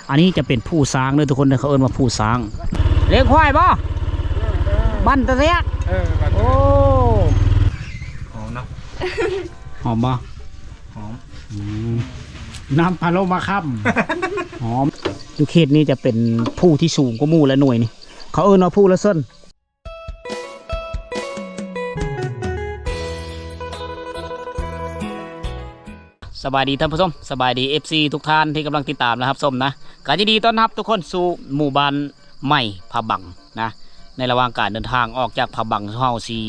ອັນນີ້ຈະເປັນພູຊ້າງເດີທຸກຄົນເດີ ເຂົາເອີ້ນວ່າພູຊ້າງ. ລ້ຽງຄວາຍບໍ່? ເອີ ເອີ ບ້ານຕະເຊຍກ. ເອີ ບ້ານຕະເຊຍກ. ໂອ້ ຫອມເນາະ. ຫອມບໍ່? ຫອມ. ອືມ ນ້ຳປາໂລມາຄຳ ຫອມ. ຢູ່ເຂດນີ້ຈະເປັນພູທີ່ສູງກວ່າໝູ່ແຫຼະ ໜ່ວຍນີ້ ເຂົາເອີ້ນວ່າພູລະເຊິນ. ສະບາຍດີທ່ານຜູ້ຊົມ ສະບາຍດີເອັຟຊີທຸກທ່ານທີ່ກຳລັງຕິດຕາມ ແລະ ຮັບຊົມນະ. ກໍຍິນດີຕ້ອນຮັບທຸກຄົນສູ່ໝູ່ບ້ານໃໝ່ຜາບັງນະ. ໃນລະຫວ່າງການເດີນທາງອອກຈາກຜາບັງ ເຮົາຊິ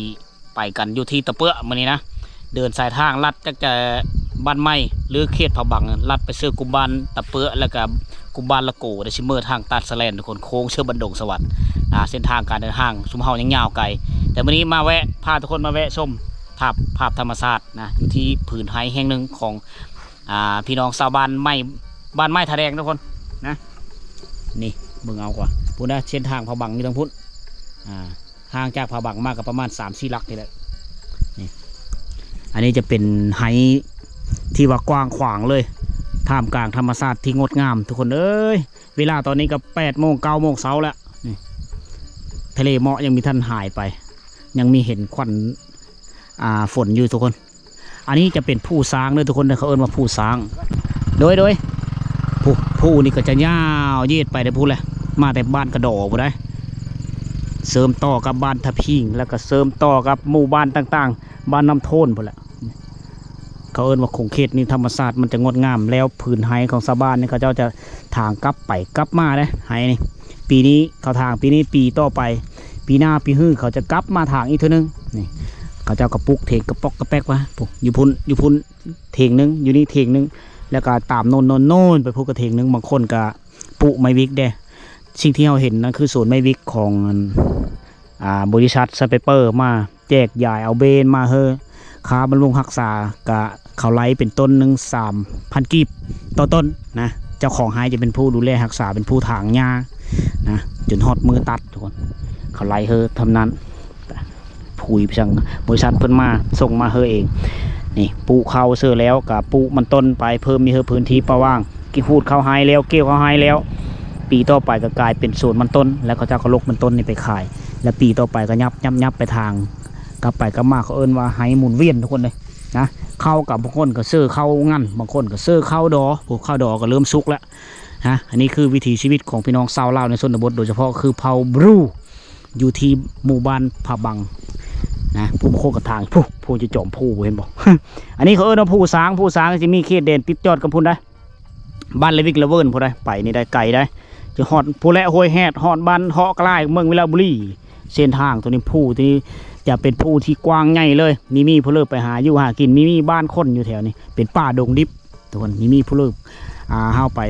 ໄປກັນຢູ່ທີ່ຕະເປືອມື້ນີ້ນະ. ເດີນສາຍທາງລັດຈາກ ຈາກບ້ານໃໝ່ ຫຼື ເຂດຜາບັງ ລັດໄປເຊີກຸ່ມບ້ານຕະເປືອ ແລ້ວກໍກຸ່ມບ້ານລະໂກ ໄດ້ຊິເມີທາງຕາດສະແລນ ທຸກຄົນ ໂຄ້ງເຊີບັນດົງສະຫວັດນະ. ເສັ້ນທາງການເດີນທາງຊຸມເຮົາຍັງຍາວໄກ ແຕ່ມື້ນີ້ມາແວະ ພາທຸກຄົນມາແວະຊົມ ພາບ ພາບທຳມະຊາດນະ ຢູ່ທີ່ຜືນໄຮ່ແຫ່ງໜຶ່ງຂອງ ອ່າ ພີ່ນ້ອງຊາວບ້ານໃໝ່ ບ້ານໃໝ່ທ່າແດງທຸກຄົນນະ. ນີ້ເບິ່ງເອົາກວ່າ ພຸ້ນນະ ເສັ້ນທາງຜາບັງຢູ່ທາງພຸ້ນ ອ່າ ຫ່າງຈາກຜາບັງມາກໍປະມານສາມສີ່ຫຼັກນີ້ແຫຼະ. ນີ້ ອັນນີ້ຈະເປັນໄຮ່ທີ່ວ່າກວ້າງຂວາງເລີຍ ທ່າມກາງທຳມະຊາດທີ່ງົດງາມ ທຸກຄົນເອີຍ. ເວລາຕອນນີ້ກໍແປດໂມງ ເກົ້າໂມງເຊົ້າແລ້ວ. ນີ້ ທະເລໝອກຍັງມີທັນຫາຍໄປ ຍັງມີເຫັນຄວັນ ອ່າ ຝົນຢູ່ທຸກຄົນ. ອັນນີ້ຈະເປັນພູຊ້າງເດີທຸກຄົນເດີ ເຂົາເອີ້ນວ່າພູຊ້າງ. ໂດຍ ໂດຍ ພູ ພູນີ້ກໍຈະຍາວເຍດໄປເດີພຸ້ນແຫຼະ ມາແຕ່ບ້ານກະດໍພຸ້ນໃດ ເສີມຕໍ່ກັບບ້ານທະພິງ ແລ້ວກໍເສີມຕໍ່ກັບໝູ່ບ້ານຕ່າງໆ ບ້ານນ້ຳໂທນພຸ້ນແຫຼະ. ເຂົາເອີ້ນວ່າຂົງເຂດນີ້ທຳມະຊາດມັນຈະງົດງາມ ແລ້ວຜືນໄຮ່ຂອງຊາວບ້ານນີ້ ເຂົາເຈົ້າຈະຖາງກັບໄປກັບມາເດ້ ໄຮ່ນີ້. ປີນີ້ເຂົາຖາງ ປີນີ້ ປີຕໍ່ໄປ ປີໜ້າປີຮື ເຂົາຈະກັບມາຖາງອີກເທື່ອໜຶ່ງ. ນີ້ ເຂົາເຈົ້າກໍປຸກເຖງກະປອກກະແປກວ່າ ພຸ້ນ ຢູ່ພຸ້ນ ຢູ່ພຸ້ນເຖງໜຶ່ງ ຢູ່ນີ້ເຖງໜຶ່ງ ແລ້ວກໍຕາມໂນ້ນໆໆ ໄປພຸ້ນກໍເຖງໜຶ່ງ. ບາງຄົນກໍປູກໄມ້ວິກເດ້. ສິ່ງທີ່ເຮົາເຫັນນັ້ນຄືສວນໄມ້ວິກຂອງ ອ່າ ບໍລິສັດໄຊເປເປີມາແຈກຢາຍເອົາເບນມາເຮີ ຄ່າບຳລຸງຮັກສາ ກະເຂົາໄລ່ເປັນຕົ້ນໜຶ່ງສາມພັນກີບຕໍ່ຕົ້ນນະ. ເຈົ້າຂອງໄຮ່ຈະເປັນຜູ້ດູແລຮັກສາ ເປັນຜູ້ຖາງຫຍ້ານະ ຈົນຮອດມື້ຕັດທຸກຄົນ ເຂົາໄລ່ເຮີເທົ່ານັ້ນ. ຜຸຍໄປສັ່ງ ບໍລິສັດເພິ່ນມາສົ່ງມາເຮີເອງ. ນີ້ ປູກເຂົ້າເສີແລ້ວກະປູກມັນຕົ້ນໄປ ເພີ່ມມີເຮີພື້ນທີ່ປ່າຫວ່າງ ກິນຂູດເຂົ້າໄຮ່ແລ້ວ ກ່ຽວເຂົ້າໄຮ່ແລ້ວ ປີຕໍ່ໄປກໍກາຍເປັນສວນມັນຕົ້ນ ແລ້ວເຂົາເຈົ້າກໍລົກມັນຕົ້ນນີ້ໄປຂາຍ ແລ້ວປີຕໍ່ໄປກໍຫຍັບ ຫຍັບ ຫຍັບໄປທາງ ກັບໄປກັບມາ ເຂົາເອີ້ນວ່າໄຮ່ໝູນວຽນທຸກຄົນເລີຍນະ. ເຂົ້າກັບ ບາງຄົນກໍເສີເຂົ້າງັນ ບາງຄົນກໍເສີເຂົ້າດໍ ໂອ້ ເຂົ້າດໍກໍເລີ່ມສຸກແລ້ວນະ. ອັນນີ້ຄືວິຖີຊີວິດຂອງພີ່ນ້ອງຊາວລາວໃນຊົນນະບົດ ໂດຍສະເພາະຄືເຜົ່າບຣູ ຢູ່ທີ່ໝູ່ບ້ານຜາບັງນະ. ຜູ້ບາງຄົນກໍທາງ ຜູ້ ຜູ້ຈະຈອມພູເຫັນບໍ່? ອັນນີ້ເຂົາເອີ້ນວ່າພູຊ້າງ ພູຊ້າງຊິມີເຂດແດນຕິດຈອດກັບພຸ້ນໃດ ບ້ານລະວິກລະເວີນພຸ້ນໃດ ໄປນີ້ໄດ້ໄກໃດ ຈະຮອດພຸ້ນແຫຼະ ຫ້ວຍແຮດ ຮອດບ້ານເທາະກະລາຍ ເມືອງວິລະບູລີ. ເສັ້ນທາງຕົວນີ້ ພູຕົວນີ້ຈະເປັນພູທີ່ກວ້າງໃຫຍ່ເລີຍ ມີໝີ່ຜູ້ເລີໄປຫາຢູ່ຫາກິນ ມີໝີ່ບ້ານຄົນຢູ່ແຖວນີ້ ເປັນປ່າດົງດິບ ທຸກຄົນ ມີໝີ່ຜູ້ເລີ ອ່າ ເຮົາໄປ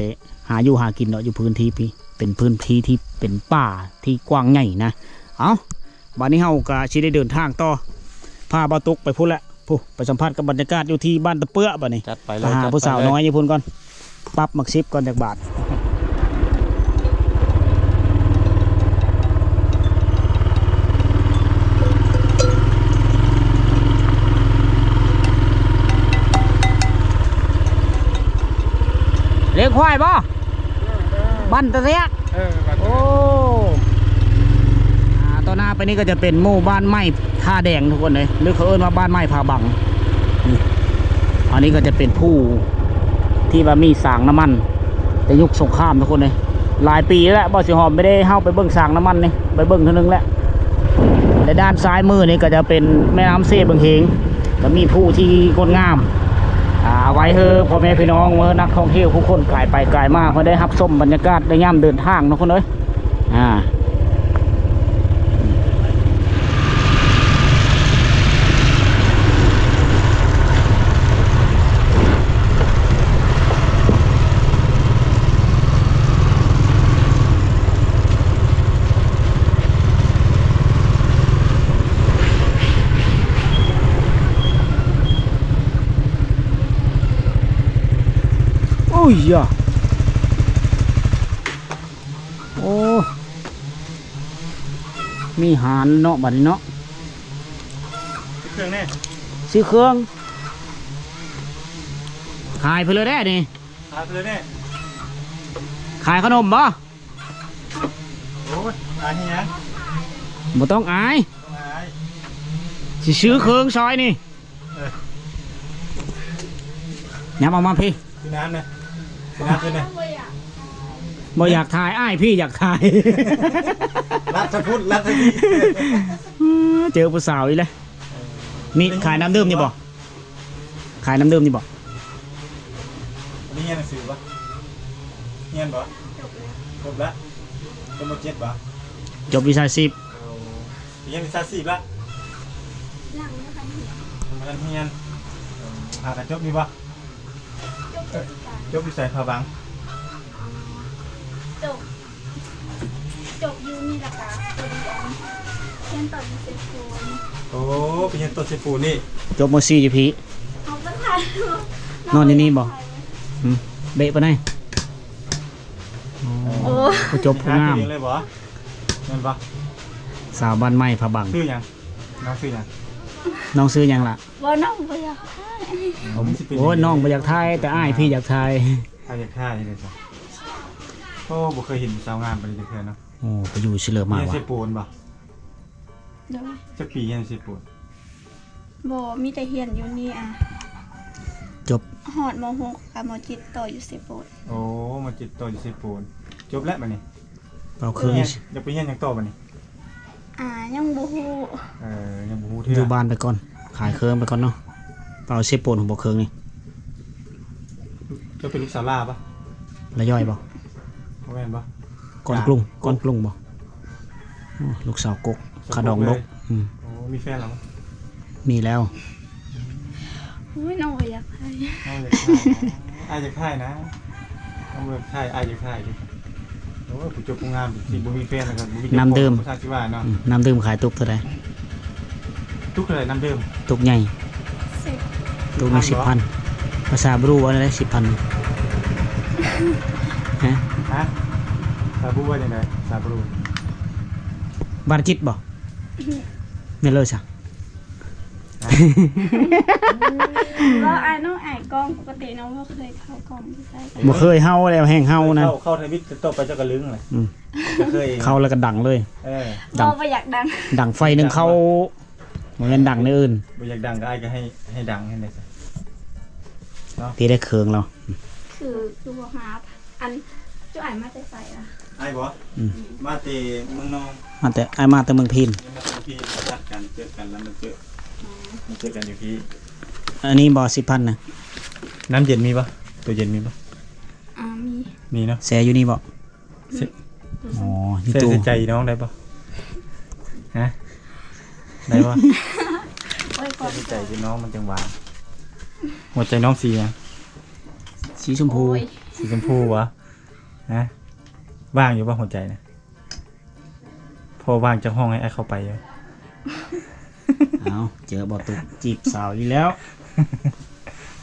ຫາຢູ່ຫາກິນເນາະ ຢູ່ພື້ນທີ່ພີ້ ເປັນພື້ນທີ່ທີ່ເປັນປ່າທີ່ກວ້າງໃຫຍ່ນະ. ເອົ້າ ບາດນີ້ເຮົາກໍຊິໄດ້ເດີນທາງຕໍ່ ພາບ່າວຕຸກໄປພຸ້ນແຫຼະ ພຸ້ນ ໄປສຳຜັດກັບບັນຍາກາດຢູ່ທີ່ບ້ານຕະເປືອບາດນີ້. ຈັດໄປເລີຍ ໄປຫາຜູ້ສາວນ້ອຍຢູ່ພຸ້ນກ່ອນ ປັບໝາກສິບກ່ອນຈັກບາດ. ລ້ຽງຄວາຍບໍ່? ເອີ ເອີ ບ້ານຕະເຊຍກ. ເອີ ບ້ານຕະເຊຍກ. ໂອ້ ອ່າ ຕໍ່ໜ້າໄປນີ້ກໍຈະເປັນໝູ່ບ້ານໃໝ່ທ່າແດງທຸກຄົນເອີຍ ຫຼືເຂົາເອີ້ນວ່າບ້ານໃໝ່ຜາບັງ. ນີ້ ອັນນີ້ກໍຈະເປັນພູທີ່ວ່າມີສາງນ້ຳມັນແຕ່ຍຸກສົງຄາມທຸກຄົນເອີຍ ຫຼາຍປີແລ້ວ ບ່າວສີຫອມໄປເດ້ ເຮົາໄປເບິ່ງສາງນ້ຳມັນນີ້ ໄປເບິ່ງເທື່ອໜຶ່ງແລ້ວ. ແລະ ດ້ານຊ້າຍມືນີ້ກໍຈະເປັນແມ່ນ້ຳເຊບັງເຮງ ກໍມີພູທີ່ງົດງາມ ອ່າ ໄວ້ໃຫ້ພໍ່ແມ່ພີ່ນ້ອງ ໃຫ້ນັກທ່ອງທ່ຽວຜູ້ຄົນກາຍໄປກາຍມາ ເພິ່ນໄດ້ຮັບຊົມບັນຍາກາດໃນຍາມເດີນທາງເນາະຄົນເອີຍ. ອ່າ ໂອ້ຍຢາ ໂອ້ ມີຫານເນາະ ບັດນີ້ເນາະ ຊື້ເຄື່ອງແດ່ ຊື້ເຄື່ອງ ຂາຍເພິ່ນເລີຍແດ່ນີ້ ຂາຍເພິ່ນເລີຍແດ່. ຂາຍຂະໜົມບໍ່? ໂອ້ຍ ອາຍຫຍັງ? ບໍ່ຕ້ອງອາຍ ບໍ່ອາຍ ຊິຊື້ເຄື່ອງຊອຍນີ້. ເອີ ຫຍັບອອກມາພີ້ ກິນນ້ຳນະ ກິນນ້ຳເພິ່ນນະ. ບໍ່ຢາກຖ່າຍ ອ້າຍພີ້ຢາກຖ່າຍ. ລັດທະພຸດ ລັດທະພີ້ ເຈີຜູ້ສາວອີກແລ້ວ. ນີ້ຂາຍນ້ຳດື່ມນີ້ບໍ່? ຂາຍນ້ຳດື່ມນີ້ບໍ່? ອັນນີ້ຮຽນໜັງສືບໍ່? ຮຽນບໍ່? ຈົບແລ້ວ ຈົບແລ້ວ. ຈົບ ມ.ເຈັດ ບໍ່? ຈົບວິຊາຊີບ. ໂອ້ ຮຽນວິຊາຊີບລະ? ຍັງ ຍັງບໍ່ທັນຮຽນ ຍັງບໍ່ທັນຮຽນ. ເອີ ຫາກະຈົບນີ້ບໍ່? ຈົບ ຈົບຢູ່ໃສ? ຈົບຢູ່ໃສ? ພະບັງ? ອໍ ຈົບ ຈົບຢູ່ນີ້ລະກະ ຮຽນຕໍ່ຢູ່ເຊໂປນ. ໂອ້ ໄປຮຽນຕໍ່ເຊໂປນນີ້ ຈົບ ມ.ສີ່ ຢູ່ພີ້. ເອົາໄປຂາຍ ນອນຢູ່ນີ້ບໍ່? ຫືມ ເບະປານໃດ? ໂອ້ ຜູ້ຈົບຜູ້ງາມ ເລີຍບໍ່? ແມ່ນບໍ່? ສາວບ້ານໃໝ່ພະບັງ. ຊື່ຫຍັງ? ນ້ອງຊື່ຫຍັງ? ນ້ອງຊື່ຫຍັງລະ? ບໍ່ ນ້ອງບໍ່ຢາກຖ່າຍ. ໂອ້ ນ້ອງບໍ່ຢາກຖ່າຍ ແຕ່ອ້າຍພີ້ຢາກຖ່າຍ. ອ້າຍຢາກຖ່າຍເດ້ຊະ. ໂອ້ ບໍ່ເຄີຍເຫັນສາວງາມປານນີ້ຈັກເທື່ອເນາະ. ໂອ້ ໄປຢູ່ຊິເລີມາຫວາ? ເຊໂປນບໍ່? ໂດຍ. ຈັກປີຮຽນເຊໂປນ? ບໍ່ ມີແຕ່ຮຽນຢູ່ນີ້ອະ. ຈົບ ຮອດ ມ.ຫົກ ກັບ ມ.ເຈັດ ຕໍ່ຢູ່ເຊໂປນ. ໂອ້ ມ.ເຈັດ ຕໍ່ຢູ່ເຊໂປນ. ຈົບແລ້ວບາດນີ້ ເອົາເຄື່ອງ ຢາກໄປຮຽນຫຍັງຕໍ່ບາດນີ້? ອາ ຍັງບໍ່ຮູ້. ເອີ ຍັງບໍ່ຮູ້ເທື່ອ ຢູ່ບ້ານໄປກ່ອນ ຂາຍເຄື່ອງໄປກ່ອນເນາະ. ໄປເອົາເຊໂປນບໍ່ເຄື່ອງນີ້. ເຈົ້າເປັນລູກສາວລາວບໍ່? ລະຍ້ອຍບໍ່? ບໍ່ແມ່ນບໍ່? ກ່ອນກຸງ ກ່ອນກຸງບໍ່? ໂອ້ ລູກສາວກົກ ຂະດອງດົກ. ອືມ ໂອ້ ມີແຟນແລ້ວບໍ່? ມີແລ້ວ. ໂອ້ຍ ນ້ອງບໍ່ຢາກຖ່າຍ. ນ້ອງຢາກຖ່າຍນະ ອ້າຍຢາກຖ່າຍນະ. ນ້ອງບໍ່ຢາກຖ່າຍ ອ້າຍຢາກຖ່າຍເດ້. ໂອ້ຍ ຜູ້ຈົບຜູ້ງາມ ຊິບໍ່ມີແຟນແລ້ວກໍບໍ່ມີ ນ້ຳດື່ມ ຜູ້ຊາຍຊິວ່າເນາະ. ອືມ ນ້ຳດື່ມຂາຍຕຸກເທົ່າໃດ? ຕຸກເທົ່າໃດນ້ຳດື່ມ? ຕຸກໃຫຍ່ ສິບ ຕຸກໜຶ່ງ ສິບພັນ. ພາສາບຣູວ່າແນວໃດ ສິບພັນ? ຮະ? ຮະ? ພາສາບຣູວ່າຈັ່ງໃດ? ພາສາບຣູ ບາດຈິດບໍ່? ແມ່ນເລີຍຊະ. ບໍ່ ອ້າຍນ້ອງອາຍກ້ອງ ປົກກະຕິນ້ອງບໍ່ເຄີຍເຂົ້າກ້ອງຢູ່ໃສ. ບໍ່ເຄີຍເຮົາແລ້ວ ແຮ່ງເຮົານະ. ເຂົ້າ ເຂົ້າທຳອິດຕໍ່ໄປເຈົ້າກະລຶ້ງແຫຼະ. ອືມ ເຂົ້າແລ້ວກະດັງເລີຍ. ເອີ ບໍ່ ບໍ່ຢາກດັງ. ດັງໄຟໜຶ່ງເຂົ້າ ບໍ່ແມ່ນດັງແນວອື່ນ. ບໍ່ຢາກດັງກະອ້າຍກະໃຫ້ ໃຫ້ດັງຫັ້ນແຫຼະ ເນາະ. ທີ່ໄດ້ເຄື່ອງລາວ ຄື ຄືບໍ່ຫາ ອັນ ເຈົ້າອ້າຍມາແຕ່ໃສລະ? ອ້າຍບໍ່? ອືມ ມາແຕ່ເມືອງນອງ. ມາແຕ່ ອ້າຍມາແຕ່ເມືອງພີນ. ມາແຕ່ເມືອງພີນ ມາຈັດກັນ ເຈີກັນແລ້ວມາເຈີ ມາເຈີກັນຢູ່ພີ້. ອັນນີ້ບໍ່ ສິບພັນນະ? ນ້ຳເຢັນມີບໍ່? ໂຕເຢັນມີບໍ່? ອາ ມີ ມີເນາະ. ແຊ່ຢູ່ນີ້ບໍ່? ອໍ ໃສ່ໃຈນ້ອງໄດ້ບໍ່? ຮະ? ໄດ້ບໍ່? ໃສ່ໃຈນ້ອງມັນຈັ່ງຫວານ. ຫົວໃຈນ້ອງສີຫຍັງ? ສີຊົມພູ. ສີຊົມພູຫວາ? ຮະ? ວ່າງຢູ່ບໍ່ຫົວໃຈນະ? ພໍວ່າງຈັກຫ້ອງໃຫ້ອ້າຍເຂົ້າໄປຢູ່. ເອົາ ເຈີບໍ່ຕຸກຈີບສາວອີກແລ້ວ.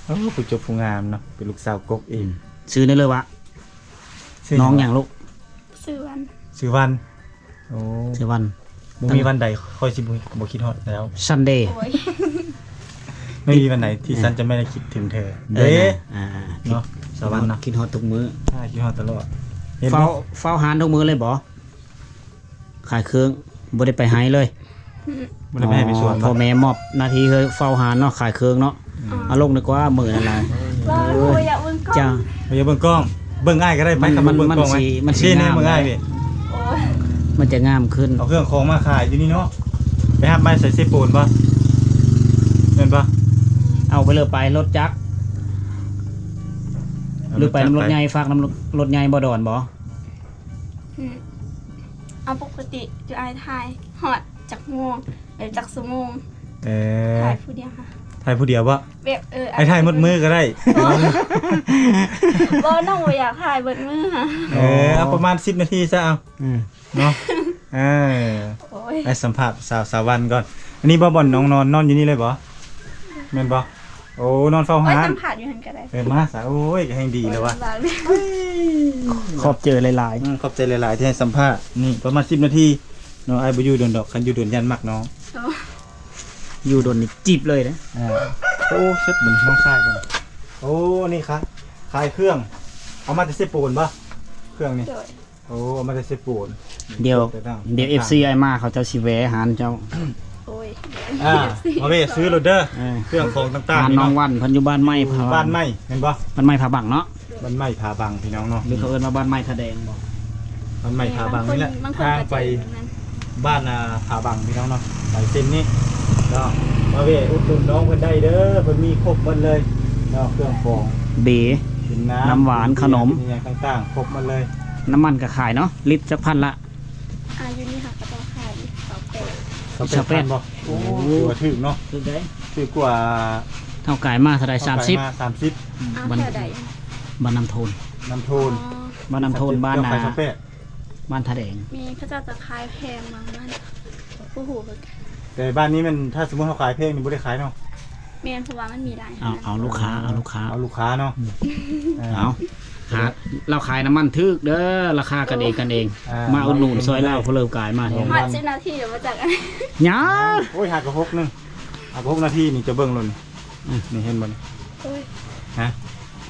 ໂອ້ ຜູ້ຈົບຜູ້ງາມເນາະ ເປັນລູກສາວກົກເອງ. ອືມ ຊື່ແນວເລີວະ? ຊື່ ນ້ອງຫຍັງລູກ? ຊື່ວັນ. ຊື່ວັນ. ໂອ້ ຊື່ວັນ. ບໍ່ມີວັນໃດຂ້ອຍຊິບໍ່ ບໍ່ຄິດຮອດແລ້ວ ຊັນເດ. ໂອ້ຍ ໄມ່ມີວັນໃດທີ່ ເອີ ສັນຈະໄມ່ໄດ້ຄິດເຖິງເທີ. ເອີ ເດ້ ນະ ອ່າໆ ເນາະ ສາວວັນເນາະ. ຄິດຮອດທຸກມື້. ອ່າ ຄິດຮອດຕະຫຼອດ. ເຝົ້າ ເຝົ້າຮ້ານທຸກມື້ເລີຍບໍ່? ຂາຍເຄື່ອງ ບໍ່ໄດ້ໄປໄຮ່ເລີຍ. ອືມ ບໍ່ໄດ້ໄປໄຮ່ໄປສວນ. ພໍ່ແມ່ມອບໜ້າທີ່ໃຫ້ເຝົ້າຮ້ານເນາະ ຂາຍເຄື່ອງເນາະ. ອືມ ເອົາລົງດີກວ່າ ມື້ນັ້ນລະ. ບໍ່ ບໍ່ຢາກເບິ່ງກ້ອງ. ເອີ ບໍ່ຢາກເບິ່ງກ້ອງ ເບິ່ງອ້າຍກະໄດ້. ໄປ ມັນ ຄັນເບິ່ງກ້ອງ ມັນຊິ ມັນຊິງາມ ເບິ່ງອ້າຍນີ້. ໂອ້ຍ ມັນຈະງາມຂຶ້ນ. ເອົາເຄື່ອງຂອງມາຂາຍຢູ່ນີ້ເນາະ. ໄປຮັບມາໃສ່ເຊໂປນບໍ່? ແມ່ນບໍ່? ເອົາໄປເລີຍ ໄປລົດຈັກ ຫຼືໄປນຳລົດໃຫຍ່ ຝາກນຳລົດໃຫຍ່ບໍ່ ດອນບໍ່? ອືມ ເອົາ ປົກກະຕິຢູ່ ອ້າຍຖ່າຍຮອດຈັກໂມງ ແບບຈັກຊົ່ວໂມງ? ເອີ ຖ່າຍຜູ້ດຽວຫະ? ຖ່າຍຜູ້ດຽວບໍ່? ແບບ ເອີ ອ້າຍຖ່າຍໝົດມື້ກະໄດ້. ບໍ່ ບໍ່ ນ້ອງບໍ່ຢາກຖ່າຍໝົດມື້ຫະ. ເອີ ເອົາປະມານສິບນາທີຊະ ເອົາ. ອືມ ເນາະ. ເອີ ໂອ້ຍ ໄປສຳພາດສາວ ສາວວັນກ່ອນ. ອັນນີ້ບໍ່ ບ່ອນນ້ອງນອນ ນອນຢູ່ນີ້ເລີຍບໍ່? ແມ່ນບໍ່? ໂອ້ ນອນເຝົ້າຮ້ານ. ສຳພາດຢູ່ຫັ້ນກະໄດ້. ເອີ ມາຊະ. ໂອ້ຍ ກະແຮ່ງດີແລ້ວວະ. ຂອບໃຈຫຼາຍໆ. ອືມ ຂອບໃຈຫຼາຍໆ ທີ່ໃຫ້ສຳພາດ. ນີ້ປະມານສິບນາທີເນາະ. ອ້າຍບໍ່ຢູ່ດົນດອກ ຄັນຢູ່ດົນຢ້ານມັກນ້ອງ. ໂອ້ ຢູ່ດົນນີ້ຈີບເລີຍເດ້. ອ່າ ໂອ້ ເຊັດເບິ່ງນ້ອງຊາຍເບິ່ງ. ໂອ້ ນີ້ຂາຍ ຂາຍເຄື່ອງ ເອົາມາແຕ່ເຊໂປນບໍ່? ເຄື່ອງນີ້ ໂດຍ ໂອ້ ເອົາມາແຕ່ເຊໂປນ. ດຽວ ແຕ່ຕ່າງ ດຽວ ເອັຟຊີ ອ້າຍມາເຂົາເຈົ້າຊິແວະຫາເຈົ້າ. ໂອ້ຍ ອ່າ ມາແວະຊື້ໂລດເດີ ເອີ ເຄື່ອງຂອງຕ່າງໆ ຮ້ານນ້ອງວັນເພິ່ນຢູ່ບ້ານໃໝ່ ບ້ານໃໝ່ແມ່ນບໍ່? ບ້ານໃໝ່ຜາບັງເນາະ ບ້ານໃໝ່ຜາບັງ ພີ່ນ້ອງເນາະ ຫຼືເຂົາເອີ້ນວ່າບ້ານໃໝ່ທ່າແດງບໍ່? ບ້ານໃໝ່ຜາບັງນີ້ແຫຼະ ທາງໄປບ້ານ ອ່າ ຜາບັງ ພີ່ນ້ອງເນາະ ໄປເສັ້ນນີ້ເນາະ ມາແວະອຸດໜູນນ້ອງເພິ່ນໄດ້ເດີ ເພິ່ນມີຄົບໝົດເລີຍເນາະ ເຄື່ອງຂອງ ເບ ເປັນນ້ຳ ນ້ຳຫວານ ເປັນເບຍ ຂະໜົມ ເປັນຫຍັງຕ່າງໆ ຄົບໝົດເລີຍ. ນ້ຳມັນກໍຂາຍເນາະ ລິດຈັກພັນລະ? ອ່າ ຢູ່ນີ້ເຮົາກໍຕ້ອງຂາຍຊາວແປດ ຊາວແປດພັນບໍ່? ໂອ້ ຖືວ່າຖືກເນາະ ຖືກເດ້ ຖືກກວ່າ ເຮົາຂາຍມາເທົ່າໃດ? ສາມສິບ ເຮົາຂາຍມາສາມສິບ. ອືມ ບ້ານ ແຖວໃດ? ບ້ານນ້ຳໂທນ ນ້ຳໂທນ ອໍ ບ້ານນ້ຳໂທນ ບ້ານນາ ຂາຍຊາວແປດ ບ້ານທ່າແດງ. ມີ ເຂົາເຈົ້າຈະຂາຍແພງບາງບ້ານ ບໍ່ຮູ້ຄືກັນ ແຕ່ບ້ານນີ້ແມ່ນ ຖ້າສົມມຸດເຮົາຂາຍແພງນີ້ບໍ່ໄດ້ຂາຍເນາະ. ແມ່ນ ເພາະວ່າມັນມີຫຼາຍ ເອົາ ເອົາລູກຄ້າ ເອົາລູກຄ້າ ເອົາລູກຄ້າເນາະ. ອືມ ເອົາ ຫາ ລາວຂາຍນ້ຳມັນຖືກເດີ ລາຄາກັນເອງກັນເອງ ອ່າ ມາອຸດໜູນຊ່ອຍລາວ ຜູ້ເລີກາຍມາແທ້ ຮອດສິບນາທີແລ້ວບໍ່ຈັກ ຍັງ ໂອ້ຍ ຫາກະຫົກໜຶ່ງ ຫາກະຫົກນາທີນີ້ ຈະເບິ່ງໂລດນີ້ ອືມ ນີ້ເຫັນບໍ່ນີ້? ໂອ້ຍ ຮະ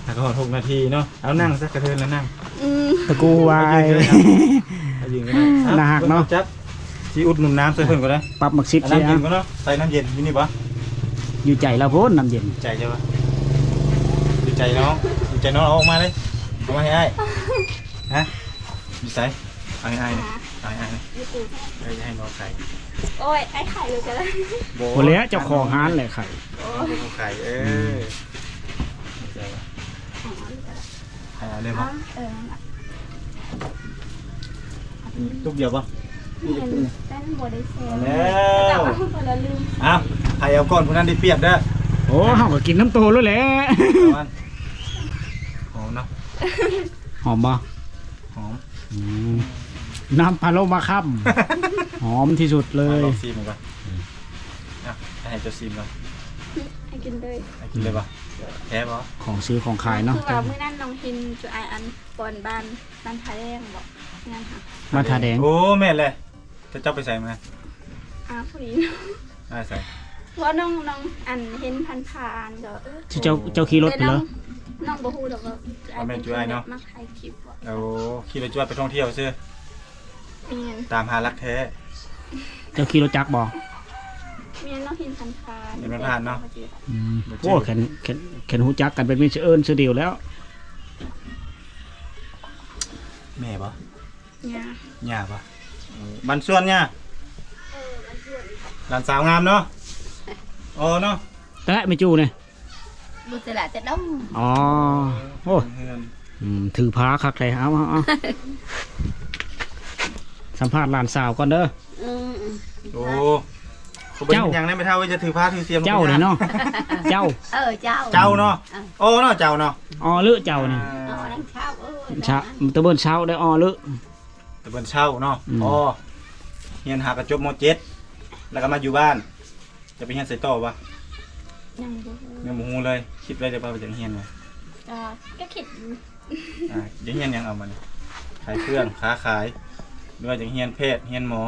ຫາກະຮອດຫົກນາທີເນາະ. ເອົາ ນັ່ງຊະ ກະເທີນລະນັ່ງ ອືມ ຕະກູວາຍ ເອົາຢືນກໍໄດ້ ໜ້າຮັກເນາະ. ຈັບ ຊິອຸດໜູນນ້ຳໃສ່ເພິ່ນກໍໄດ້ ປັບໝາກສິບ ເອົານ້ຳເຢັນກ່ອນເນາະ. ໃສ່ນ້ຳເຢັນຢູ່ນີ້ບໍ່? ຢູ່ໃຈລາວພຸ້ນ ນ້ຳເຢັນ ໃຈເຈົ້າວະ? ຢູ່ໃຈນ້ອງ ຢູ່ໃຈນ້ອງ ເອົາອອກມາເລີຍ ເອົາມາໃຫ້ອ້າຍ ຮະ ຢູ່ໃສ? ເອົາໃຫ້ອ້າຍນີ້ ເອົາໃຫ້ອ້າຍນີ້ ຢູ່ປູ ເອີ ຢ່າໃຫ້ນ້ອງຂາຍ. ໂອ້ຍ ອ້າຍຂາຍເລີຍກໍໄດ້ ບໍ່ ບໍ່ແລ້ວ ເຈົ້າຂອງຮ້ານແຫຼະຂາຍ ໂອ້ ເຈົ້າຂາຍ ເອີ ອືມ ຢູ່ໃສວະ? ອ່າ ເອົາເລີຍບໍ່? ອ່າ ເອີ ນັ້ນລະ ຕຸກດຽວບໍ່? ແຕ່ມັນບໍ່ໄດ້ແຊ ແລ້ວ ເອົາຄົນລະລຶ້ງ ເອົາ ໃຜເອົາກ່ອນຜູ້ນັ້ນໄດ້ປຽບເດີ. ໂອ້ ເຮົາກໍກິນນຳໂຕໂລດແຫຼະ ຫອມເນາະ ຫອມບໍ່? ຫອມ ອືມ ນ້ຳພະໂລມາຄຳ ຫອມທີ່ສຸດເລີຍ. ລອງຊີມເບິ່ງກ່ອນ ອ່ະ ໃຫ້ເຈົ້າຊີມກ່ອນ ໃຫ້ກິນເລີຍ ໃຫ້ກິນເລີຍບໍ່? ແທ້ບໍ່? ຂອງຊື້ຂອງຂາຍເນາະ ຄືວ່າມື້ນັ້ນນ້ອງເຫັນຈຸອ້າຍອັນ ກ່ອນບ້ານ ບ້ານທ່າແດງບໍ? ນັ້ນຫະ ບ້ານທ່າແດງ ໂອ້ ແມ່ນແຫຼະ. ແຕ່ເຈົ້າໄປໃສມື້ນັ້ນ? ອ້າວ ພໍດີ ອ້າຍໃສ? ເພາະນ້ອງ ນ້ອງ ອັນ ເຫັນຜ່ານໆ ກໍ ເອີ ເຈົ້າ ເຈົ້າຂີ່ລົດໄປເລີຍ? ແຕ່ນ້ອງ ນ້ອງບໍ່ຮູ້ດອກວ່າ ວ່າແມ່ນຈຸອ້າຍເນາະ ມັກຖ່າຍຄລິບບໍ? ໂອ້ ຂີ່ລົດຈຸອ້າຍໄປທ່ອງທ່ຽວຊື່? ແມ່ນ ຕາມຫາລັກແທ້. ເຈົ້າຂີ່ລົດຈັກບໍ? ແມ່ນ ນ້ອງເຫັນຜ່ານໆ ເຫັນຜ່ານໆເນາະ ອືມ ໂອ້ ແມ່ນ ແມ່ນຮູ້ຈັກກັນເປັນມິດສະເອີ້ນຊື່ດຽວແລ້ວ. ແມ່ບໍ? ຍ່າ ຍ່າບໍ່? ເອີ ບ້ານສວນຍ່າ? ເອີ ບ້ານສວນ. ຫຼານສາວງາມເນາະ ອໍເນາະ ແຕ່ແມ່ຈູ່ນີ້ ບຸດສະຫຼະຈະດົງ. ອໍ ໂອ້ ເຮືອນ ອືມ ຖືພາຄັກແທ້ ເອົາ ເອົາ ເອົາ ສຳພາດຫຼານສາວກ່ອນເດີ. ອືມ ໂອ້ ເຈົ້າ ເປັນຫຍັງແດ່ແມ່ເຖົ້າ ຈະຖືພາຖືສຽມ ເຈົ້ານີ້ເນາະ ເຈົ້າ ເອີ ເຈົ້າ ເຈົ້າເນາະ ເອີ ອໍເນາະ ເຈົ້າເນາະ ອໍເລີເຈົ້ານີ້ ອໍນາງເຊົ້າ ເອີ ເຈົ້າ ຕະເບິ່ນເຊົ້າໄດ້ ອໍເລີ ຕະເບິ່ນເຊົ້າເນາະ ອືມ ອໍ ຮຽນຫາກະຈົບ ມໍເຈັດ ແລ້ວກໍມາຢູ່ບ້ານ ຈະໄປຮຽນໃສຕໍ່ວະ? ຍັງບໍ່ຮູ້ ຍັງບໍ່ຮູ້ເລີຍ ຄິດໄວ້ແລ້ວວ່າຈະຮຽນຫຍັງ? ກໍ ກໍຄິດຢູ່ ອ່າ ຈະຮຽນຫຍັງເອົາມານີ້? ຂາຍເຄື່ອງ ຄ້າຂາຍ ຫຼືວ່າຈະຮຽນແພດ ຮຽນໝໍ?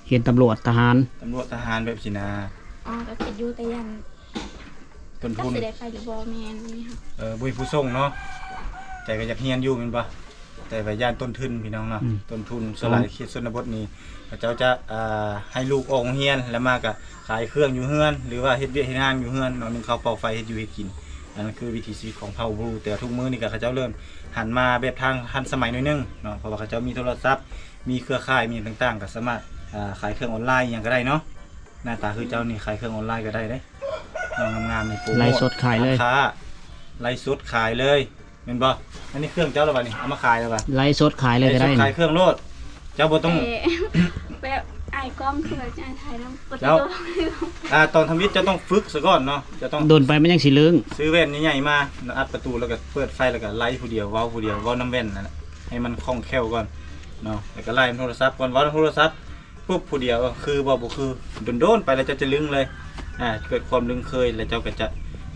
ຮຽນຕຳຫຼວດ ທະຫານ ຕຳຫຼວດ ທະຫານ ແບບຊີ້ນາ. ອໍ ກໍຄິດຢູ່ ແຕ່ຢ້ານ ຕົ້ນທຶນ ຈັກຊິໄດ້ໄປຫຼືບໍ່ ແມ່ນນີ້ຫະ ເອີ ບໍ່ມີຜູ້ສົ່ງເນາະ ແຕ່ກໍຢາກຮຽນຢູ່ແມ່ນບໍ່? ແຕ່ວ່າຢ້ານຕົ້ນທຶນພີ່ນ້ອງເນາະ ອືມ ຕົ້ນທຶນ ສ່ວນຫຼາຍເຂດຊົນນະບົດນີ້ ເຂົາເຈົ້າຈະ ອ່າ ໃຫ້ລູກອອກໂຮງຮຽນ ແລ້ວມາກໍຂາຍເຄື່ອງຢູ່ເຮືອນ ຫຼືວ່າເຮັດວຽກເຮັດງານຢູ່ເຮືອນເນາະ ໜຶ້ງເຂົ້າເປົ່າໄຟ ເຮັດຢູ່ເຮັດກິນ. ອັນນັ້ນຄືວິຖີຊີວິດຂອງເຜົ່າບລູ ແຕ່ທຸກມື້ນີ້ກໍເຂົາເຈົ້າເລີ່ມຫັນມາແບບທາງທັນສະໄໝໜ້ອຍໜຶ່ງເນາະ ເພາະວ່າເຂົາເຈົ້າມີໂທລະສັບ ມີເຄືອຂ່າຍ ມີຫຍັງຕ່າງໆ ກໍສາມາດ ອ່າ ຂາຍເຄື່ອງອອນລາຍອີ່ຫຍັງກໍໄດ້ເນາະ. ໜ້າຕາຄືເຈົ້ານີ້ຂາຍເຄື່ອງອອນລາຍກໍໄດ້ເດ້ ນ້ອງງາມໆ ນີ້ໂປຣໂມດ ໄລສົດຂາຍເລີຍ ຮ້ານຄ້າ ໄລສົດຂາຍເລີຍ ແມ່ນບໍ່? ອັນນີ້ເຄື່ອງເຈົ້າແລ້ວບັດນີ້ ເອົາມາຂາຍແລ້ວບັດ ໄລສົດຂາຍເລີຍກໍໄດ້ ໄລສົດຂາຍເຄື່ອງໂລດ ເຈົ້າບໍ່ຕ້ອງ ເອີ ແບບອາຍກ້ອງ ຄືວ່າຈະຖ່າຍນຳ ແລ້ວ ອ່າ ຕອນທຳອິດເຈົ້າຕ້ອງຝຶກສາກ່ອນເນາະ ເຈົ້າຕ້ອງ ດົນໄປມັນຍັງຊິເລີງ ຊື້ແວ່ນໃຫຍ່ໆມາ ອັດປະຕູ ແລ້ວກໍເປີດໄຟ ແລ້ວກໍໄລຜູ້ດຽວ ເວົ້າຜູ້ດຽວ ເວົ້ານຳແວ່ນນັ້ນແຫຼະ ໃຫ້ມັນຄ່ອງແຄ້ວກ່ອນເນາະ ແລ້ວກໍໄລນຳໂທລະສັບກ່ອນ ເວົ້ານຳໂທລະສັບ ປຸບ ຜູ້ດຽວ ເອີ ຄືບໍ່ ບໍ່ຄື ດົນໆໄປແລ້ວເຈົ້າຈະລຶ້ງເລີຍ ອ່າ ເກີດຄວາມລຶ້ງເຄີຍ ແລ້ວເຈົ້າກໍຈະ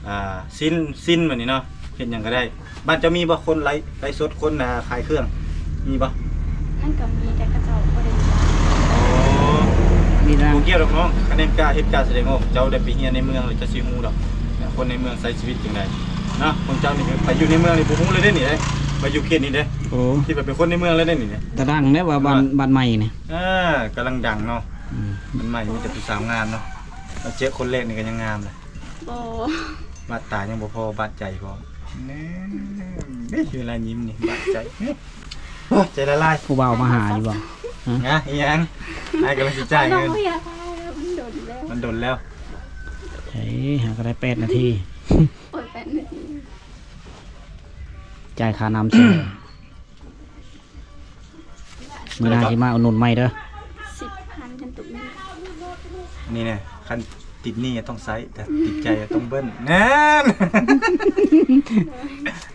ອ່າ ຊິນ ຊິນແບບນີ້ເນາະ ເຮັດຫຍັງກໍໄດ້. ບ້ານເຈົ້າມີບໍ່ ຄົນໄລ ໄລສົດ ຄົນ ອ່າ ຂາຍເຄື່ອງ ມີບໍ່? ມັນກໍມີ ແຕ່ເຂົາເຈົ້າບໍ່ໄດ້ ອໍ ມີນະ ບໍ່ກ່ຽວດອກນ້ອງ ຄັນເຮັດການ ເຮັດການສະແດງອອກ ເຈົ້າໄດ້ໄປຮຽນໃນເມືອງແລ້ວເຈົ້າຊິຮູ້ດອກ ຄົນໃນເມືອງໃຊ້ຊີວິດຈັ່ງໃດເນາະ. ພວກເຈົ້ານີ້ໄປຢູ່ໃນເມືອງນີ້ບໍ່ຮູ້ເລີຍເດ້ນີ້ເດ້ ມາຢູ່ເຂດນີ້ເດ້. ໂອ້ ຄິດວ່າເປັນຄົນໃນເມືອງເລີຍເດ້ນີ້. ຕາດັງເດ້ວ່າບ້ານ ບ້ານໃໝ່ນີ້. ອ່າ ກຳລັງດັງເນາະ. ອືມ ບ້ານໃໝ່ມີແຕ່ຜູ້ສາວງາມເນາະ. ມາເຈີຄົນແລກນີ້ກໍຍັງງາມເລີຍ. ບໍ່ ບາດຕາຍັງບໍ່ພໍ ບາດໃຈພ້ອມ. ແນ່ ເດ້ ເວລາຍິ້ມນີ້ບາດໃຈ. ໂອ້ຍ ໃຈລະລາຍ. ຜູ້ບ່າວມາຫາຢູ່ບໍ່? ຮະ? ຫຍັງ? ອີຫຍັງ? ອ້າຍກຳລັງຊິຈ່າຍເງິນ. ມັນດົນແລ້ວ ມັນດົນແລ້ວ. ເອີ ຫາກໍໄດ້ແປດນາທີ. ໂອ້ຍ ແປດນາທີ ຈ່າຍຄ່ານ້ຳເສຍ. ມື້ໜ້າຊິມາອຸດໜູນໃໝ່ເດີ. ສິບພັນ ຄັນຕຸກນີ້. ນີ້ນະ ຄັນຕິດໜີ້ຕ້ອງໃຊ້ ແຕ່ຕິດໃຈຕ້ອງເບິ່ນ. ນັ້ນ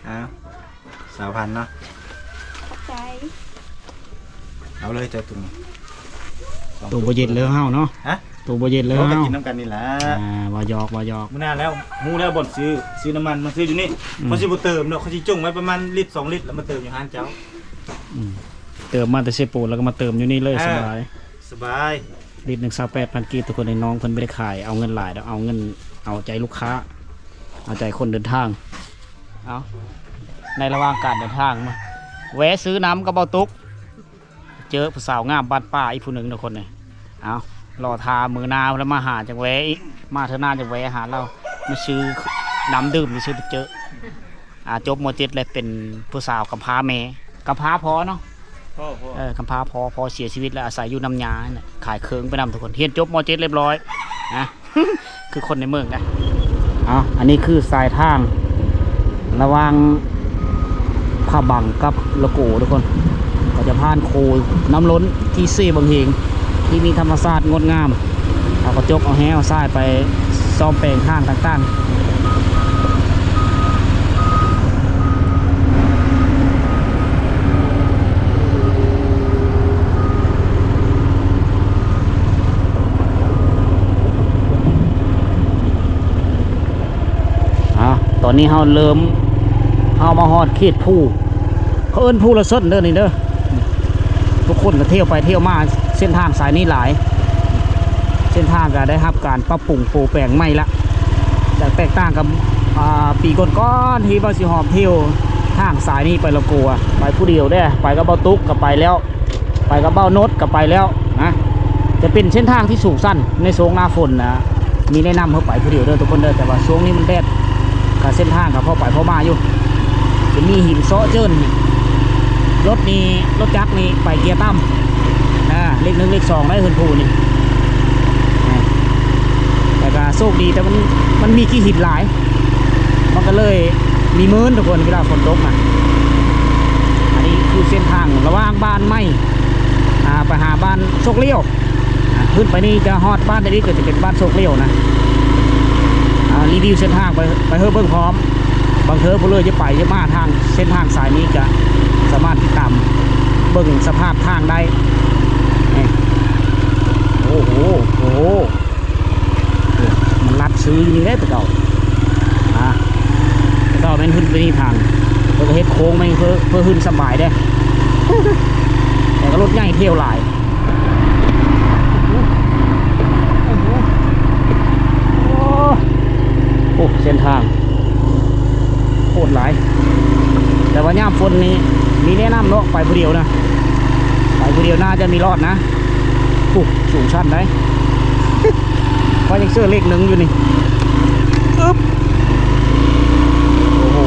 ເອົາ ຊາວພັນເນາະ. ຂອບໃຈ. ເອົາເລີຍເຈົ້າຕຸງ. ໂຕບໍ່ເຢັນເລີເຮົາເນາະ. ຮະ? ໂຕບໍ່ເຢັນເລີເຮົາ. ເຮົາກໍກິນນຳກັນນີ້ແຫຼະ. ອ່າ ບໍ່ຢອກ ບໍ່ຢອກ. ມື້ໜ້າແລ້ວ ຮູ້ແລ້ວບ່ອນຊື້ ຊື້ນ້ຳມັນມາຊື້ຢູ່ນີ້. ອືມ ເຂົາຊິບໍ່ເຕີມດອກ ເຂົາຊິຈົ່ງໄວ້ປະມານລິດສອງລິດ ແລ້ວມາເຕີມຢູ່ຮ້ານເຈົ້າ. ອືມ ເຕີມມາແຕ່ເຊໂປນ ແລ້ວກໍມາເຕີມຢູ່ນີ້ເລີຍ. ອ່າ ສະບາຍ ສະບາຍ. ລິດໜຶ່ງ ຊາວແປດພັນກີບ ທຸກຄົນ. ນ້ອງເພິ່ນບໍ່ໄດ້ຂາຍ ເອົາເງິນຫຼາຍດອກ ເອົາເງິນ ເອົາໃຈລູກຄ້າ ເອົາໃຈຄົນເດີນທາງ. ເອົາ ໃນລະຫວ່າງການເດີນທາງມາ ແວະຊື້ນ້ຳກັບເບົາຕຸກ. ເຈີຜູ້ສາວງາມບ້ານປ່າອີກຜູ້ໜຶ່ງທຸກຄົນເອີຍ. ເອົາ ລໍຖ້າມື້ໜ້າລະມາຫາຈັ່ງແວະອີກ ມາເທື່ອໜ້າຈັ່ງແວະຫາລາວ ມາຊື້ນ້ຳດື່ມຊື່ໆ. ໄປເຈີ ອ່າ ຈົບ ມ.ເຈັດ ແລ້ວເປັນຜູ້ສາວກຳພ້າແມ່ ກຳພ້າພໍ່ເນາະ. ພໍ່ ພໍ່ ເອີ ກຳພ້າພໍ່ ພໍ່ເສຍຊີວິດແລ້ວອາໄສຢູ່ນຳຍ່າຫັ້ນແຫຼະ ຂາຍເຄື່ອງໄປນຳທຸກຄົນ. ຮຽນຈົບ ມ.ເຈັດ ລຽບຮ້ອຍນະ. ຄືຄົນໃນເມືອງນະ. ເອົາ ອັນນີ້ຄືສາຍທາງລະຫວ່າງພະບັງກັບລະໂກທຸກຄົນ. ກໍຈະຜ່ານຄູນ້ຳລົ້ນທີ່ເຊບັງເຮງ ທີ່ມີທຳມະຊາດງົດງາມ. ເອົາກະຈົກເອົາແຮ້ວສາຍໄປສ້ອມແປງທາງຕ່າງໆ. ອ່າ ຕອນນີ້ເຮົາເລີ່ມ ເຮົາມາຮອດເຂດພູ ເຂົາເອີ້ນພູລະເຊິນເດີນີ້ເດີ. ທຸກຄົນກໍທ່ຽວໄປທ່ຽວມາ ເສັ້ນທາງສາຍນີ້ຫຼາຍ ເສັ້ນທາງກໍໄດ້ຮັບການປັບປຸງໂປແປງໃໝ່ລະ ຈະແຕກຕ່າງກັບ ອ່າ ປີກ່ອນໆ ທີ່ເບົາສີຫອມທ່ຽວທາງສາຍນີ້ໄປລະໂກ ໄປຜູ້ດຽວເດ້ ໄປກັບເບົາຕຸກກໍໄປແລ້ວ ໄປກັບເບົາໂນດກໍໄປແລ້ວນະ. ຈະເປັນເສັ້ນທາງທີ່ສູງຊັນໃນຊ່ວງໜ້າຝົນນະ ມີແນະນຳໃຫ້ໄປຜູ້ດຽວເດີທຸກຄົນເດີ ແຕ່ວ່າຊ່ວງນີ້ມັນແດດ ກະເສັ້ນທາງກະພໍໄປພໍມາຢູ່ ຈະມີຫີນເຊາະເຈີນ. ລົດນີ້ ລົດຈັກນີ້ໄປເກຍຕ່ຳ ອ່າ ເລກໜຶ່ງເລກສອງໄດ້ຂຶ້ນພູນີ້ ແຕ່ກະໂຊກດີ ແຕ່ມັນ ມັນມີຂີ້ຫີນຫຼາຍ ມັນກະເລີຍມີມື່ນທຸກຄົນ ເວລາຝົນຕົກນະ. ອັນນີ້ຄືເສັ້ນທາງລະຫວ່າງບ້ານໃໝ່ ອ່າ ໄປຫາບ້ານໂຊກລ້ຽວ. ອ່າ ຂຶ້ນໄປນີ້ຈະຮອດບ້ານໃດອີກ ກໍຈະເປັນບ້ານໂຊກລ້ຽວນະ. ອ່າ ຣີວິວເສັ້ນທາງໄປ ໄປເຮີເບິ່ງພ້ອມ ບາງເທື່ອຜູ້ເລີຍຈະໄປຈະມາທາງເສັ້ນທາງສາຍນີ້ ກະສາມາດຕິດຕາມເບິ່ງສະພາບທາງໄດ້. ນີ້ ໂອ້ໂຫ ໂອ້ໂຫ ມັນລັດຊື່ຢູ່ນີ້ເດ້ແຕ່ເກົ່າ ອ່າ ແຕ່ເກົ່າແມ່ນຂຶ້ນໄປນີ້ທາງ ເພິ່ນກໍເຮັດໂຄ້ງມາເພື່ອ ເພື່ອຂຶ້ນສະບາຍເດ້ ແຕ່ກໍລົດໃຫຍ່ທ່ຽວຫຼາຍ. ໂອ້ ໂອ້ ເສັ້ນທາງໂຫດຫຼາຍ ແຕ່ວ່າຍາມຝົນນີ້ມີແນະນຳເນາະ ໄປຜູ້ດຽວນະ ໄປຜູ້ດຽວໜ້າຈະມີລອດນະ. ໂອ້ ສູງຊັນໃດ ຂ້ອຍຍັງເຊື່ອເລກໜຶ່ງຢູ່ນີ້ ອຶບ ໂອ້ໂຫ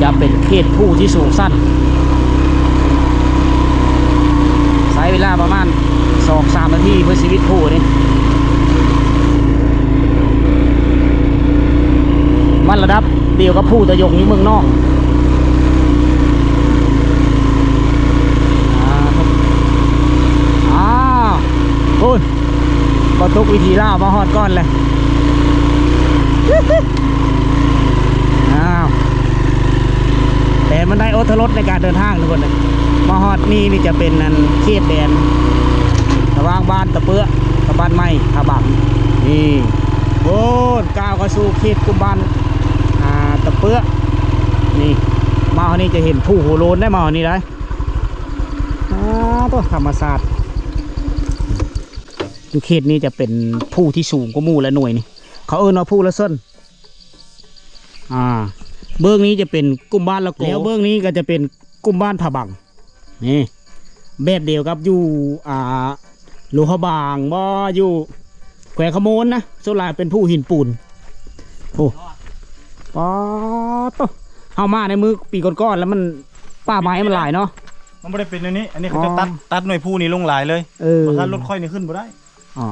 ຈະເປັນເຂດພູທີ່ສູງຊັນ ໃຊ້ເວລາປະມານສອງສາມນາທີເພື່ອຊີວິດພູນີ້ ມັນລະດັບດຽວກັບພູຕະຍົງຢູ່ເມືອງນອງ. ອ່າ ອ່າ ພຸ້ນ ບໍ່ຕົກວິຖີລາວມາຮອດກ່ອນເລີຍ. ອ້າວ ແຕ່ມັນໄດ້ອົດທົນລົດໃນການເດີນທາງທຸກຄົນເອີຍ. ມາຮອດນີ້ ນີ້ຈະເປັນ ອັນ ເຂດແດນລະຫວ່າງບ້ານຕະເປື້ອກັບບ້ານໃໝ່ທ່າບັງ. ນີ້ ໂອ້ ກ້າວເຂົ້າສູ່ເຂດກຸ່ມບ້ານ ເອີ ນີ້ ມາຮອດນີ້ຈະເຫັນພູຫົວໂລນໄດ້ ມາຮອດນີ້ໄດ້. ອ້າ ໂຕ ທຳມະຊາດ ຢູ່ເຂດນີ້ຈະເປັນພູທີ່ສູງກວ່າໝູ່ ແລະ ໜ່ວຍນີ້ ເຂົາເອີ້ນວ່າພູລະເຊິນ. ອ່າ ເບື້ອງນີ້ຈະເປັນກຸ່ມບ້ານລະໂກ ແລ້ວເບື້ອງນີ້ກໍຈະເປັນກຸ່ມບ້ານຜາບັງ. ນີ້ ແບບດຽວກັບຢູ່ ອ່າ ຫຼວງພະບາງບໍ ຢູ່ແຂວງຄຳມ່ວນນະ ສ່ວນຫຼາຍເປັນພູຫີນປູນ. ໂອ້ ປາດໂຕ ເຮົາມາໃນມື້ປີກ່ອນໆ ແລ້ວມັນ ປ່າໄມ້ມັນຫຼາຍເນາະ. ມັນບໍ່ໄດ້ເປັນແນວນີ້ ອັນນີ້ເຂົາເຈົ້າ ອໍ ຕັດ ຕັດໜ່ວຍພູນີ້ລົງຫຼາຍເລີຍ. ເອີ ບໍ່ຊັ້ນລົດຂ້ອຍນີ້ຂຶ້ນບໍ່ໄດ້. ອໍ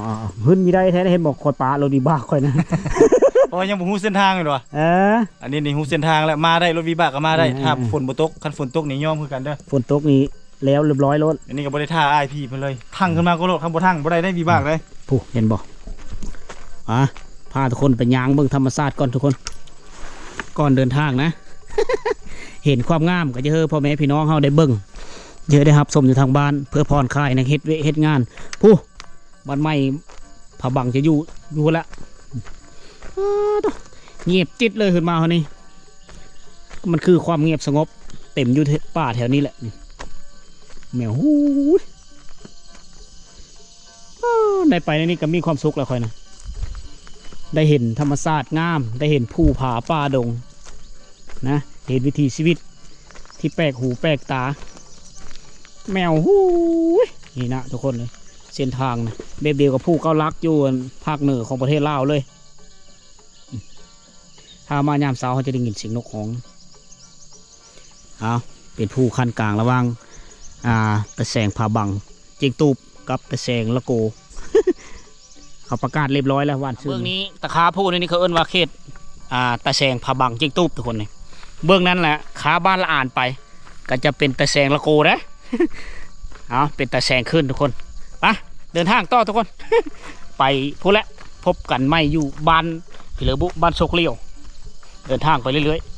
ຂຶ້ນມີໄດ້ແທ້ ເຫັນບໍ່ ຂ້ອຍປະລົດວິບາກຂ້ອຍນະ ເພາະວ່າຍັງບໍ່ຮູ້ເສັ້ນທາງແມ່ນບໍ່? ເອີ ອັນນີ້ນີ້ຮູ້ເສັ້ນທາງແລ້ວ ມາໄດ້ ລົດວິບາກກໍມາໄດ້. ເອີ ຖ້າ ເອີ ຝົນບໍ່ຕົກ ຄັນຝົນຕົກນີ້ຍອມຄືກັນເດີ້. ຝົນຕົກນີ້ແລ້ວລຽບຮ້ອຍໂລດ. ອັນນີ້ກໍບໍ່ໄດ້ຖ້າອ້າຍພີ່ເພິ່ນເລີຍ ທັ່ງຂຶ້ນມາກໍໂລດ ຄັນບໍ່ທັ່ງບໍ່ໄດ້ເດ້ວິບາກເດ້. ຜູ້ເຫັນບໍ່? ອ່າ ພາທຸກຄົນໄປຍ່າງເບິ່ງທຳມະຊາດກ່ອນທຸກຄົນ ກ່ອນເດີນທາງນະ. ເຫັນຄວາມງາມກໍຈະເຮີພໍ່ແມ່ພີ່ນ້ອງເຮົາໄດ້ເບິ່ງ ຈະເຮີໄດ້ຮັບຊົມຢູ່ທາງບ້ານ ເພື່ອຜ່ອນຄາຍໃນເຮັດວຽກເຮັດງານ. ຜູ້ ບ້ານໃໝ່ຜາບັງຈະຢູ່ ຢູ່ພຸ້ນລະ. ອ້າ ໂຕ ງຽບຈິດເລີຍ ຂຶ້ນມາເຮົານີ້ ມັນຄືຄວາມງຽບສະຫງົບ ເຕັມຢູ່ປ່າແຖວນີ້ແຫຼະ. ແມວ ຫູຍ ອ້າ ໄດ້ໄປໃນນີ້ກໍມີຄວາມສຸກແລ້ວຂ້ອຍນະ ໄດ້ເຫັນທຳມະຊາດງາມ ໄດ້ເຫັນພູຜາປ່າດົງນະ ເຫັນວິຖີຊີວິດ ທີ່ແປກຫູແປກຕາ. ແມວ ຫູຍ ນີ້ນະທຸກຄົນເອີຍ ເສັ້ນທາງນະ ແບບດຽວກັບພູເກົ້າຫຼັກຢູ່ພາກເໜືອຂອງປະເທດລາວເລີຍ. ຖ້າມາຍາມເຊົ້າເຮົາຈະໄດ້ຍິນສຽງນົກຮ້ອງ. ອ້າວ ເປັນພູຂັ້ນກາງລະຫວ່າງ ອ່າ ຕາແສງຜາບັງ ຈຽງຕູບ ກັບຕາແສງລະໂກ ເຂົາປະກາດລຽບຮ້ອຍແລ້ວ ຫວານຊື່ນ. ເບື້ອງນີ້ຕາຄາພູນີ້ ນີ້ເຂົາເອີ້ນວ່າເຂດ ອ່າ ຕາແສງຜາບັງ ຈຽງຕູບ ທຸກຄົນນີ້. ເບື້ອງນັ້ນແຫຼະ ຄາບ້ານລະອານໄປ ກໍຈະເປັນຕາແສງລະໂກເດ້. ເອົາ ເປັນຕາແສງຂຶ້ນທຸກຄົນ. ໄປ ເດີນທາງຕໍ່ທຸກຄົນ ໄປພຸ້ນແຫຼະ ພົບກັນໃໝ່ຢູ່ບ້ານພີເລີບຸ ບ້ານໂຊກຫຼຽວ. ເດີນທາງໄປເລື້ອຍໆ.